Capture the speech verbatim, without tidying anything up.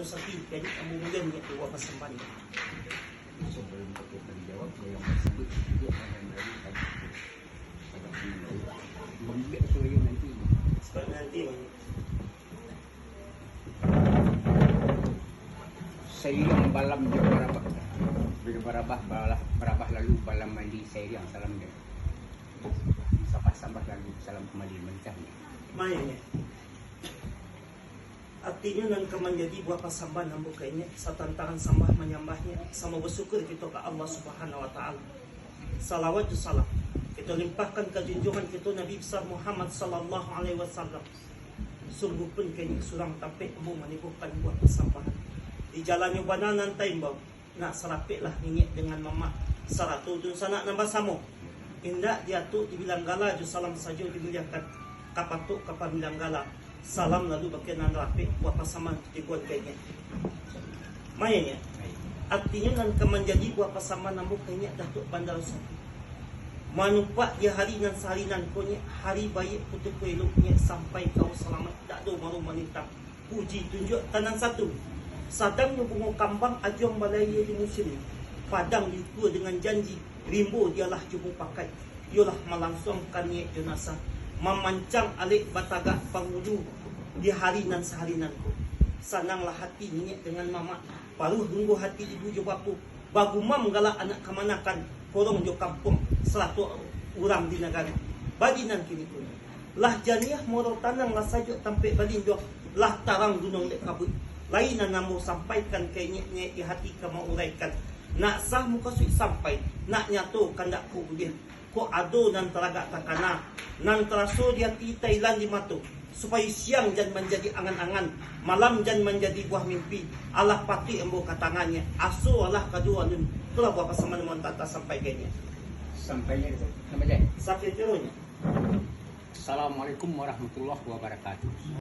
Sapi, jadi ambo mulia niat tu buah pasambahan. Sebelum kita menjawab, yang tersebut juga akan dari tadi. Agak menjawab. Bagi suara nanti. Sebab nanti, Mak. Sairiang balam jo barabah. Bila barabah, balah, barabah lalu balam mandi sairiang salam jo. Sambah-sambah lalu salam kembali, mancah. Main, ya. Artinyo nan ka manjadi buah pasambahan ambo ka inyo, satantangan sambah manyambahnyo, samo basyukur kito ka Allah Subhanahu wa Ta'ala. Salawat jo salam kito limpahkan ka junjungan kito Nabi Besar Muhammad sallallahu alaihi wasallam. Sungguahpun ka inyo surang tampek ambo manibuahkan buah pasambahan. Di jalannyo bana nan taimbau, nak sarapeklah niniak dengan mamak, sarato dunsanak nan basamo. Indak diatuk dibilang gala jo salam sajo dimuliakan, ka patuk ka pambilang gala, salam lalu bakeh nan rapek, buah pasambahan titibuan ka inyo. Main, ya. Artinyo nan ka manjadi buah pasambahan ambo ka inyo Datuak Bandaro Satu. Manumpak di hari nan sahari nan ko nyo, hari baiak putuih ko elok nyo, sampai kawo salamaik, dak ado maruah manitang. Puji tunjuak tanan satu. Sadangnyo bungo kambang ajuang balayia di musimnyo. Padang diukua dengan janji, rimbo dialah jo mupakaik. Iyolah malansuangkan niaik jo nasa, mamancang alek batagak pangulu di hari nan sahari nan ko. Sananglah hati niniak dengan mamak, paruah rungguah hati ibu jo bapo, bagumam galak anak kamanakan, korong jo kampuang, sarato urang di nagari. Bagi nan kiniko, lah janiah muaro tanang, lah sajuak tampek balinduang, lah tarang gunuang dek kabuik. Lai nan ambo sampaikan ka inyiak-nyiak di hati ka mauraikan. Nak sah mukasuik sampai, nak nyato kandak ko buliah. Kok ado nan taragak takana, nan taraso di ati, tailan di mato, supayo siang jan manjadi angan-angan, malam jan manjadi buah mimpi. Alah patuik ambo ka tangannyo, aso alah kaduo alun, itulah buah pasambahan nan ka tasampaikan nyo. Sampainya itu, nama dia? Sakiro-kironyo. Assalamualaikum warahmatullahi wabarakatuh.